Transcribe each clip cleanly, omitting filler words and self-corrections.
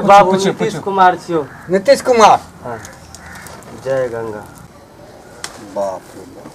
बाबू पूछू, नीतीश पूछू। कुमार छियो। नीतीश कुमार। हाँ। जय गंगा। बाप रे बाप,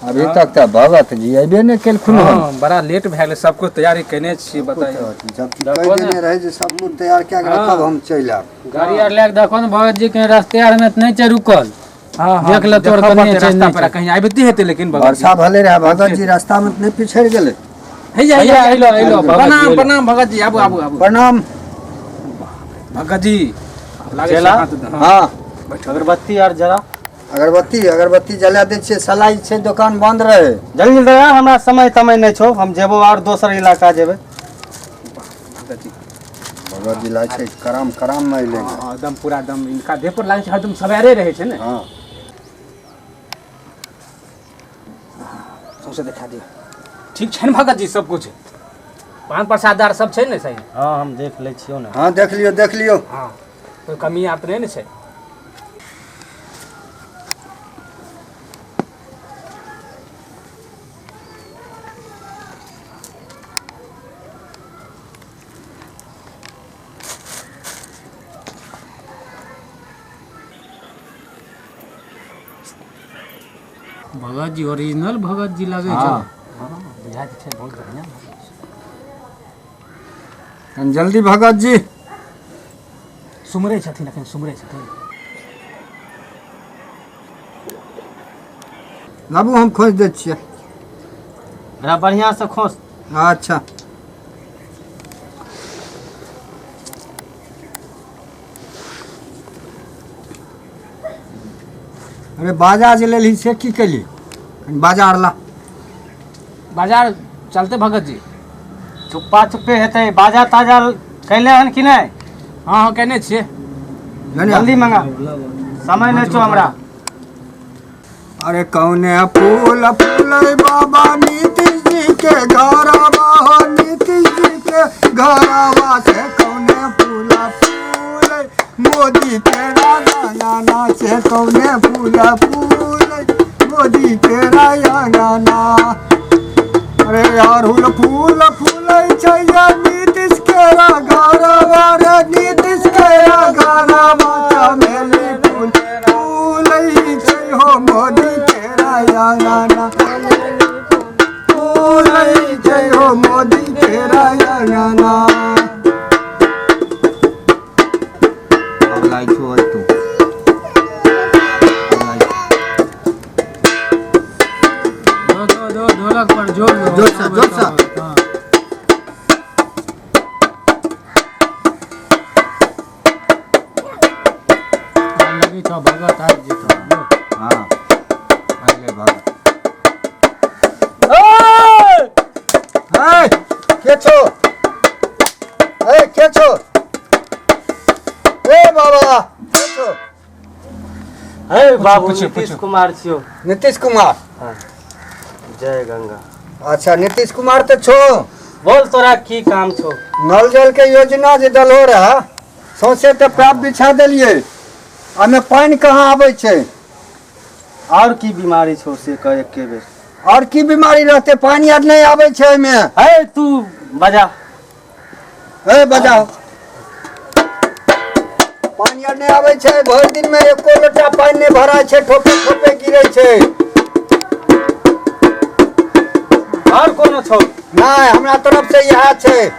अभी तक तऽ भगत जी अयबे नहि केलखुन हन। हाँ, बड़ा लेट भए गेलै, सब कुछ तैयारी केने छियै, बताइए। जबकि कहि देने रहै जे सब कुछ तैयार कए के रखब, हम चलि आयब। गाड़ी आर लए के देखो ने भगत जी, कहीं रास्ते आर में तऽ नहि छै रुकल। हाँ, हाँ, देख ले तोर देखऽ कनिये पड़तै छै, रास्ता नहि पर छै। कहीं आबिते हेतै, लेकिन भगत जी। वर्षा भले रहै, भगत जी रास्ता में तऽ नहि पिछड़ि गेलै? हैया, हैया, हैया, अइलो, अइलो, भगत जी, प्रणाम। अइलो। प्रणाम भगत जी, आबू आबू आबू। प्रणाम। भगत जी, लागै छै चला? हाथ। हाँ, हाँ। अगरबत्ती आर जरा। अगरबत्ती, अगरबत्ती जला दै छियै। सलाई छै, दोकान बंद रहै। जल्दी जल्दी आ, हमरा समय तमय नहि छौ, हम जेबो और दोसर इलाका जेबै। भगत जी। भगत जी लागै छै कराम कराम में अयलै। हाँ, एकदम पूरा एकदम इनका देह पर लागै छै हरदम सवेरे रहै छै ने। हाँ। सौंसे देखा दियौ। ठीक छै ने भगत जी? सब कुछ पान प्रसाद आर सब छै ने सही? हाँ, हम देख लै छियौ ने। हाँ, देख लियौ, देख लियौ। हाँ, कोई कमी आर तऽ नहि ने छै? भगत जी ओरिजिनल भगत जी लगै छै। हाँ। बुझाइ तऽ छै बहुत बढ़िआँ। कनि जल्दी भगत जी। सुमरै छथिन, एखन सुमरै छथिन। लाबू, हम खोजि दै छियै। एकरा बढ़िआँ से खोस। अच्छा। अरे, बाजा जे लेलही से की केली? कनि बाजा आर ला। बाजार चलते भगत जी। चुप्पा चुप्पे हेतै। बाजा ताजा कैले हन कि नहि? हाँ हाँ, केने छियै। लेने आ। जल्दी मंगा, समय नहि छौ हमरा। अरे, कौने फूल फूलै बाबा नीतीश जी के घरवा हो, नीतीश जी के घरवा से कौने फूल फूलै, मोदी के राना से कौने फूल फूलै, मोदी के राना। अरे, अड़हुल फूल फूलै छै जे नीतीश के घरवा रे, नीतीश के घरवा, चमेली फूल फूलै छै हो, मोदी के राना फूलै छै हो, मोदी के राना। अब लाइ छो तू। दो दो दो, ढोलक पर जोर दो। जोर से, जोर से। हाँ। लगै छौ भगत आबि जेतौ। हाँ, अगले भगत। ए, के छो? ए, के छो? ए बाबा, के छो? हे बाबू पूछू, नीतीश पूछू। कुमार छियो। नीतीश कुमार। हाँ। जय गंगा। अच्छा, नीतीश कुमार तऽ छो। बोल, तोरा की काम छौ? नल जल के योजना जे दलो रहे, सौंसे तऽ पाइप बिछा देलियै, ओहिमे पानि कहाँ आबै छै? और की बीमारी छौ से कह एके बेर। और की बीमारी रहतै? पानि आर नहि आबै छै ओहिमे। हे, तू बजा। ए, बजाओ। पानि आर नहि आबै छै, भरि दिनमे एको लोटा पानि नहि भराइ छै, ठोपे ठोपे गिरै छै। और कोनो छौ? नहि, हमरा तरफ से इएह छै।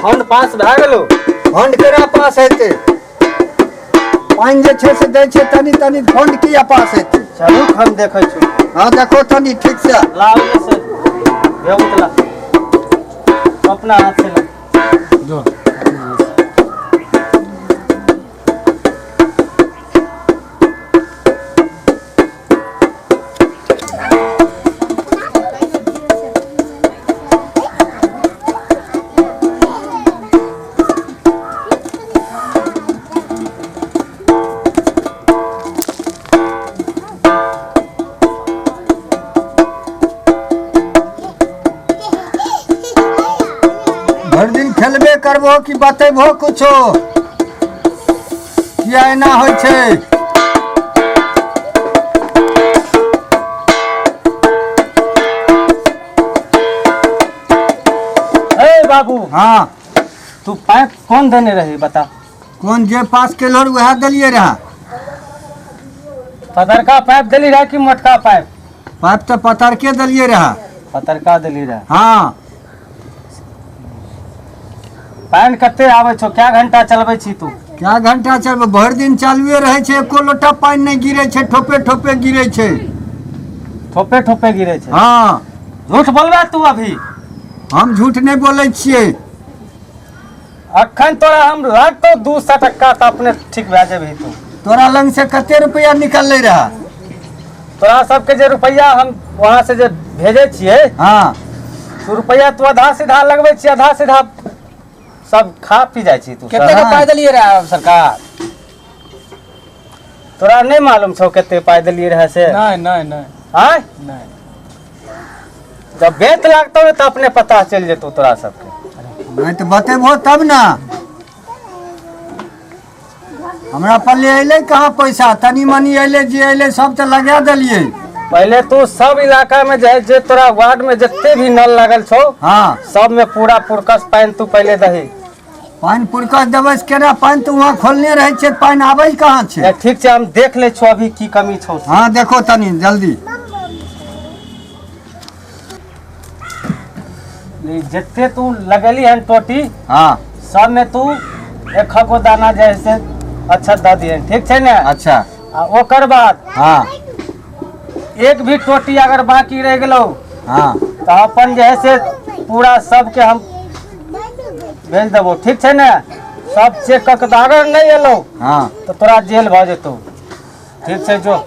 फंड पास भए गेलो? फंड केना पास हेतै? पानि जे छै से दै छै तनी तनी, फंड किया पास हेतै? चलू, हम देखै छी। हाँ, देखो तनी ठीक से। लाओ ने से बेहुत ला, अपना हाथ से ला। दो अपना हाथ से। भरि दिन खेलबे करबो कि बतेबो कुछो? किया एना होइ छै? हे बाबू। हाँ। तू पाइप कोन देने रही बता? कोन जे पास केलहो वएह देलियै रहे। पतरका पाइप देली रहे कि मोटका पाइप? पाइप तऽ पतरके देलियै रहे। पतरका देली रहे। हाँ। पानि कते आबै छौ? कै घंटा चलबै छी तू? क्या घंटा चलबै? भरि दिन चालुए रहै छै, एको लोटा पानि नहि गिरै छै, ठोपे ठोपे गिरै छै। ठोपे ठोपे गिरै छै? हाँ। झूठ बोलबे तू अभी? हम झूठ नहि बोलै छियै। अखन तोरा हम लागतो 200 टक्का तऽ अपने ठीक भए जेबही तू। तोरा लग से कते रुपया निकललै रहे? तोरा सबके जे रुपया हम वहाँ से जे भेजै छियै, हाँ, तू रुपया तू आधा सीधा लगबै छी, आधा सीधा सब खा पी जाइ छी तू। कते के पाइ देलियै रहे सरकार? तोरा नहि मालूम छौ कते पाइ देलियै रहे से? नहि नहि नहि। आँय? नहि। जब बेत लागतौ ने तऽ अपने पता चलि जेतौ तोरा सबके। नहि तऽ बतेबहो तब ने। हमरा पल्ले अयलै कहाँ पैसा? तनी मनी अयलै, जे अयलै सब तऽ लगा देलियै। पहिले तू सब इलाका में जे जे तोरा वार्ड में जते भी नल लागल छौ, हाँ, सब में पूरा पुरकस पानि तू पहिले दही। पानि पुरकस देबै से केना? पानि तऽ वहाँ खोलने रहै छै, पानि आबै कहाँ छै? ठीक छै, हम देख लै छियौ अभी की कमी छौ। हाँ, देखो तनी जल्दी। जते तू लगेली हन टोटी, हाँ, सब में तू एक गो दाना जे है से अच्छा दऽ दिहन, ठीक छै ने? अच्छा। आ ओकर बाद, हाँ, एक भी टोटी अगर बाकी रहि गेलौ, हाँ, तऽ अपन जे है से पूरा सबके हम भेज देबो, ठीक छै ने? सब चेक कऽ के अगर नहि एलौ, हाँ, तऽ तोरा जेल भऽ जेतौ, ठीक छै? जो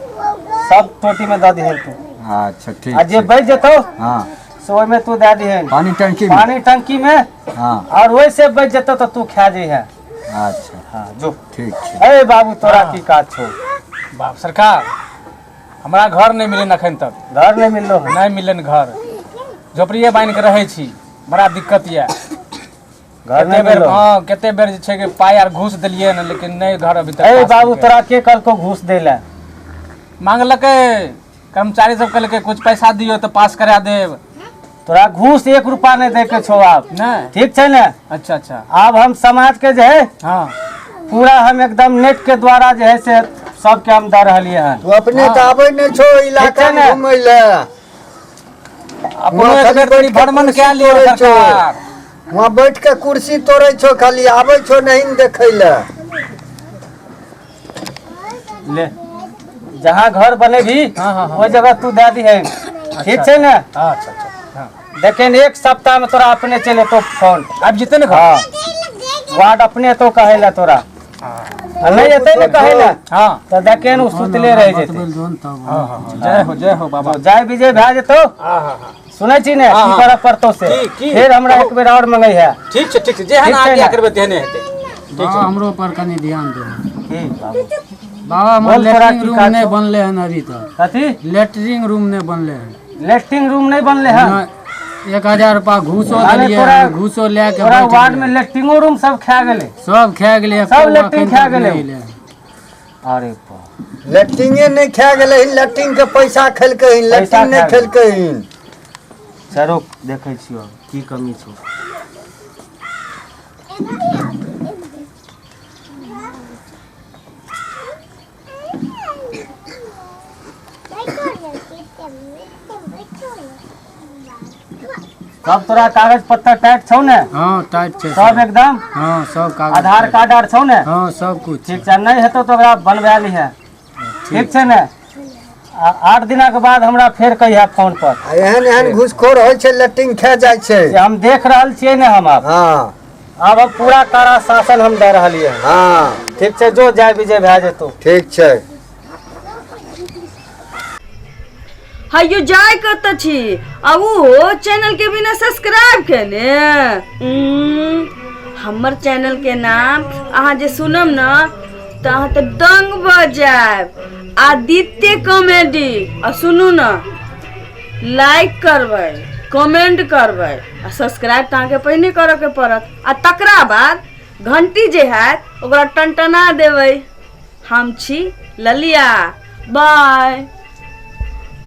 सब टोटी में दऽ दिहन तू। अच्छा, ठीक। आ जे बचि जेतौ, हाँ, से ओहिमे तू दए दिहन। पानी टंकी में। पानी टंकी में। हाँ। और ओहिसे बचि जेतौ तऽ तू खा जइहे। अच्छा। हाँ, जो। ठीक छै। ए बाबू, तोरा की काज छौ? बाप सरकार, हमरा घर नहि मिलन अखन तक। घर नहि मिललो हन? नहि मिलन घर, झोपड़िए बान्हि के रहै छी, बड़ा दिक्कत यऽ। घर कते नहि बेर मिललो? हाँ, कते बेर जे छै कि पाइ आर घूस देलियै ने, लेकिन नहि घर अभी तक ए पास बाबू, केलकै। तोरा के कहलको घूस दै लए? मांगलकै कर्मचारी सब, कहलकै कुछ पैसा दियौ तऽ पास करा देब। तोरा घूस एक रुपा नहि दै के छौ आब। नहि? ठीक छै ने? अच्छा अच्छा। आब हम समाज के जे है, हाँ, पूरा हम एकदम नेट के द्वारा जे है से सबके हम दऽ रहलियै हन। तू अपने तऽ आबै नहि छौ इलाका ठीक छै ने? घुमै लए। अपनो एक बेर तनी भ्रमण कए लियौ तोड़ै छौ। सरकार। वहाँ बैठ के कुर्सी तोड़ै छौ खाली, आबै छौ नहीं ने देखै लए। ले, जहाँ घर बनेबी, हाँ, हाँ, हाँ। ओहि जगह तू दए दिहन, ठीक छै ने? अच्छा अच्छा, हाँ। देखेन, एक सप्ताह में तोरा अपने चलि एतौ फोन। आबि जेतै ने घर? हाँ, वार्ड अपने एतौ कहै लए तोरा। आ नहि एतै ने कहै लए, हाँ, तऽ देखेन ओ सुतले रहि जेतै। हाँ हाँ हाँ, जय हो, जय हो बाबा। जय विजय भए जेतौ। हाँ हाँ हाँ। सुनै छी ने? हाँ, की हाँ। करऽ पड़तौ से की? फेर हमरा एक बेर आओर मंगै है। ठीक छै, ठीक छै, जेहन ठीक छै आज्ञा ने? करबै तेहने हेतै। बाबा, हमरो पर कनि ध्यान दे। की बाबू? बाबा, हमर बोल, तोरा लेटरिंग की रूम काज नहि छौ? बनले हन अभी तक। कथी? लेटरिंग रूम नहि बनले हन। लेटरिन रूम नहि बनले हन? नहि, 1000 रुपा घूसो अरे देलियै तोरा- हन, घूसो लए के तोरा बैठ वार्ड में गेलियै। लेटरिनो रूम सब खा गेलै? सब खा गेलै। सब एको लेटरिन एखन खा तक गेलै। नहि एलै हन। अरे बाप। लेटरिंगे नहि खा गेलै हन, लेटरिंग के पैसा खेलकै हन, लेटरिंग नहि खा गेलै। खेलकै हन। चलो, देखै छियौ की कमी छौ। सब तोरा कागज पत्तर टाइट छौ ने? हाँ, टाइट छै। सब एकदम? हाँ, सब कागज आधार टाइट। कार्ड आर छौ ने? हाँ, सब कुछ। ठीक छै, नहि हेतौ तऽ ओकरा बनवा लिहे, ठीक छै ने? आ 8 दिनाके बाद हमरा फेर कहिया फोन पर। आ एहन एहन घूसखोर होइ छै, लेटरिंग खा जाइ छै। जे हम देख रहल छियै ने हम आब, हाँ, आब हम पूरा कड़ा शासन हम दऽ रहलियै हन। हाँ। ठीक छै, जो जय विजय भए जेतौ। ठीक छै। हयो, जाय कतऽ छी? आ ओ चैनल के बिना सब्सक्राइब केने? हमर चैनल के नाम अहाँ जे सुनम न तऽ अहाँ तऽ दंग भऽ जायब, आदित्य कॉमेडी। आ सुनू न, लाइक करबै, कमेंट करबै आ सब्सक्राइब तऽ अहाँके पहिने करऽके पड़त आ तकरा बाद घंटी जे हैत ओकरा टनटना देबै। हम छी ललिया, बाय।